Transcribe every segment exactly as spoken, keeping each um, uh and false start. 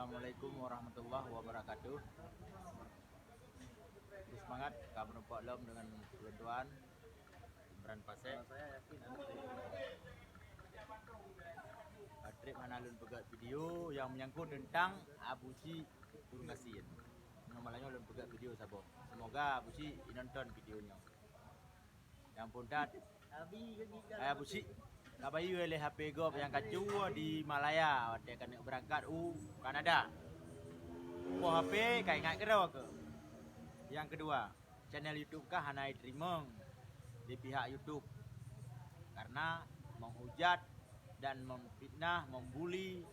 Assalamualaikum warahmatullahi wabarakatuh. Semangat, ka meurumpok lom deungon ulôn tuan Imran Pasek. Patrick hana lôn peugah video yang menyangkut tentang Abu Syik Ureueng Gasien. Nyoe malam nyoe lôn peugah video saboh. Semoga Abu Syik inonton video nyoe. Nyang phôn that, hai Abu Syik, ka bayeue lé H P gob nyang ka cue di Malaya watée keuneuk beurangkat u Kanada. Poh H P ka ingat keudroe keuh. Nyang keudua, channel YouTube kah hana jiteurimong di pihak YouTube karena menghujat dan memfitnah, membuli,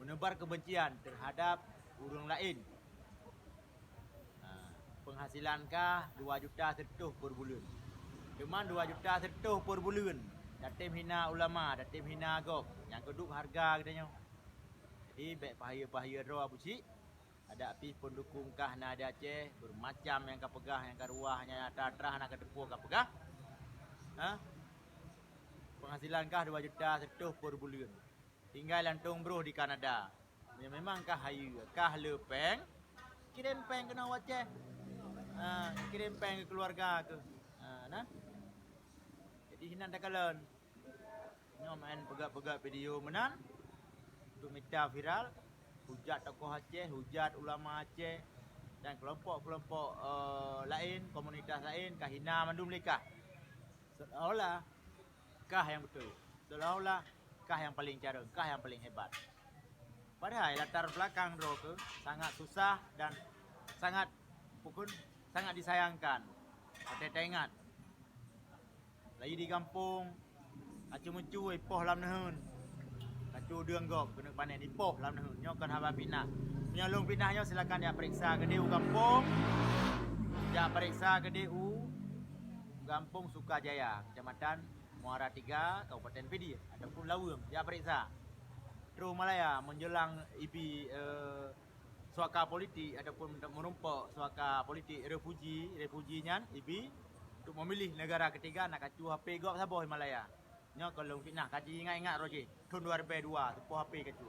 menebar kebencian terhadap ureuëng laén. Ha, penghasilan kah dua juta sireutoh per buleuen. Teuma dua juta sireutoh per buleuen, tatem hina ulama, tatem hina gob, nyang keuduek hareuga geutanyoe. Jadi bék pahayeue-pahayeue droe Abu Syik. Adak pih peundukung kah na di Aceh, beumacam nyang ka peugah, nyang ka ruah, nyang atra-atra hana ka teupeue ka peugah. Ha? Penghasilan kah dua juta sireutoh per buleuen. Tinggai lantong broh di Kanada. Meunyoe memang kah hayeue, kah le péng, kirém péng keunoe u Aceh. Ha, kirém péng keu keuluwarga keuh. Ha, nah. Jadi hinan takalon. Nyoe maén peugah-peugah video meunan untuk mita viral, hujat tokoh Aceh, hujat ulama Aceh, dan kelompok-kelompok, eh, laén, komunitas laén ka hina mandum lé kah. Seolah-olah kah nyang beutôi, seolah-olah kah nyang paleng carông, kah nyang paleng hebat. Padahai latar belakang droe keuh sangat susah dan sangat, pukon, sangat disayangkan. Watée taingat, lagi di gampông, acu-mucu ipoh lam neuheun. Acu deueng gob keuneuk panen ipoh lam neuheun. Nyoe kon haba fitnah. Meunyoe lôn fitnah nyoe silakan jak peuriksa keudeh u gampông. Jak peuriksa keudeh u gampông Sukajaya, Kecamatan Muara Tiga, Kabupaten Pidie ataupun Laweueng. Jak peuriksa. Troh Malaya menjelang ibi, eh, suaka politik ataupun meurumpok suaka politik refuji, refuji nyan ibi untuk memilih negara ketiga nak kacu H P gob saboh Himalaya. Nyoe kon lôn fitnah, kaji ingat-ingat roh jih, thon dua ribèe dua, teupoh H P kacu.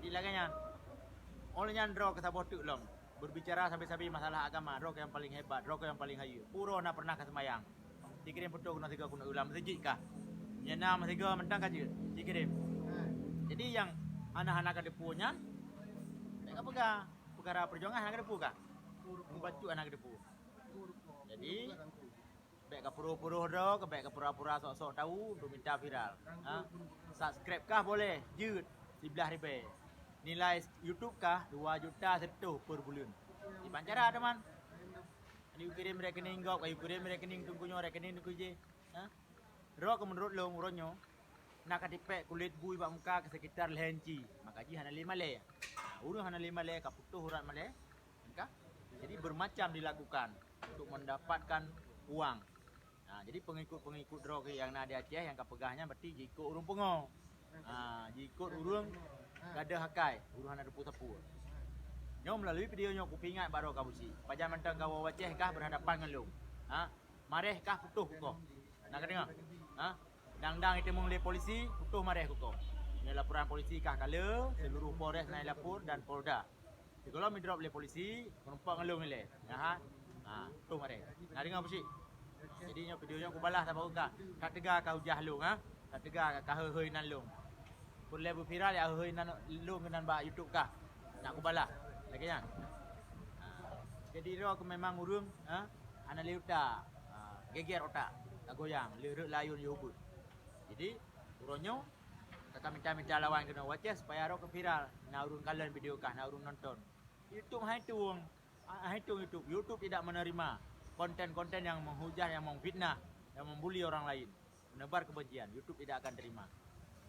Jadi lagèe nyan. Oleh nyan droe keuh saboh teuk lom, berbicara sabe-sabe masalah agama, droe keuh nyang paling hebat, droe keuh nyang paling hayeue. Pura na pernah ka seumayang. Jikirém peutoh keunoe sigoe keuneuk ulang meuseujid kah? Nyang na meusigoe mantong ka jeuet, jikirém. Jadi nyang hana-hana ka teupeue nyan, bèk ka peugah. Peukara peujuangan hana ka teupeue kah? Mubacut hana ka teupeue. Jadi, bèk ka puro-puro droe, bèk ka pura-pura sok-sok tahu untuk mita viral. Ha? Subscribe kah boleh, jeuet siblaih ribèe. Nilai YouTube kah dua juta sireutoh per buleuen. Kiban cara, teuma. Ayu kirém rekening gob, ayu kirém rekening teungku nyoe, rekening teungku jéh. Ha? Droe keuh meunurot lôn, uroe nyoe na ka tipèk kulét bui bak muka keuh sekitar lhèe inci, maka jih hana lé malèe. Ureueng hana lé malèe, ka putôh urat malèe, ka. Jadi bermacam dilakukan untuk mendapatkan uang. Ha, jadi pengikut-pengikut droe keuh nyang na di Aceh nyang ka peugah nyan berarti jiikot ureueng pungo. Ha, jiikot ureueng gadôh akai, ureueng hana teupeue sapeue. Nyoe meulalu video nyoe kupeuingat bak droe kah Abu Syik. Pajan mantong kawoe u Aceh kah berhadapan ngon lôn. Ha, maréh kah putôh kukoh. Na ka deungoe? Ha? Dang-dang iteumeung lé polisi, putôh maréh kukoh. Nyoe laporan polisi kah ka le, seluruh Polres na ilapor dan Polda. Sigohlom idrop lé polisi, meurumpok ngon lôn ilèe. Nyan ha? Ha, putôh maréh. Na deungoe Abu Syik? Jadi nyoe video nyoe kubalah saboh kah. Ka teuga ka hujah lôn, ha? Ka teuga ka hôi-hôi nan lôn. Peureulèe beuviral ya hôi-hôi nan lôn keunan bak YouTube kah. Nak kubalah. Lagèe nyan. Ha. Jadi droe keuh memang ureueng, ha? Hana lé utak. Ha, geger utak. Ka goyang, le rhot layôn yôh ubeut. Jadi, uroe nyoe, ka mita-mita lawan keunoe u Aceh supaya droe keuh viral. Na ureueng kalon video kah, na ureueng nonton. YouTube hai tueng. Ah, hai tueng YouTube. YouTube tidak menerima konten-konten yang menghujat, yang memfitnah, yang membuli orang lain, menebar kebencian. YouTube tidak akan terima.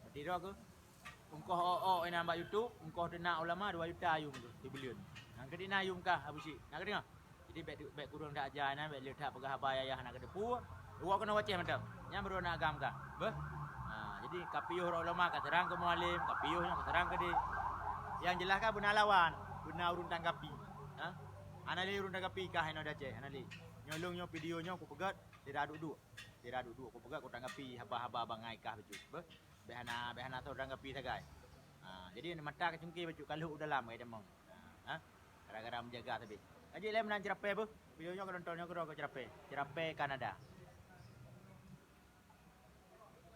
Berarti droe keuh, ungkoh ôk-ôk inan bak YouTube, ungkoh teunak ulama dua juta ayum tu, sibuleuen. Nyan keuh di na ayum kah, Abu Syik. Na ka deungoe? Jadi bèk, bèk kureueng that aja inan, bèk le that peugah haba yah-yah hana ka teupeue. Iwoe keunoe u Aceh mantong. Nyan baru na agam kah. Beuh? Ha, jadi ka piôh ulama ka seurang keu Mualem, ka piôh nyoe ka seurang keu di. Nyang jeulaih kah beuna lawan, beuna ureueng tanggapi. Ha? Hana lé ureueng tanggapi kah inoe di Aceh, hana lé. Nyoe lôn nyoe video nyoe kupeugèt sira duek-duek. Sira duek-duek kupeugèt kutanggapi haba-haba bangai kah bacut. Beuh? Bèk hana, bèk hana soe tanggapi sagai. Ha, jadi mata kacungke bacut ka lhok u dalam, ka tamong. Ha, ha? Gara-gara meujaga sabé. Ka jeuet lé meunan ceurapée beuh. Video nyoe ka nonton nyoe keudroe keu ceurapée. Ceurapée Kanada.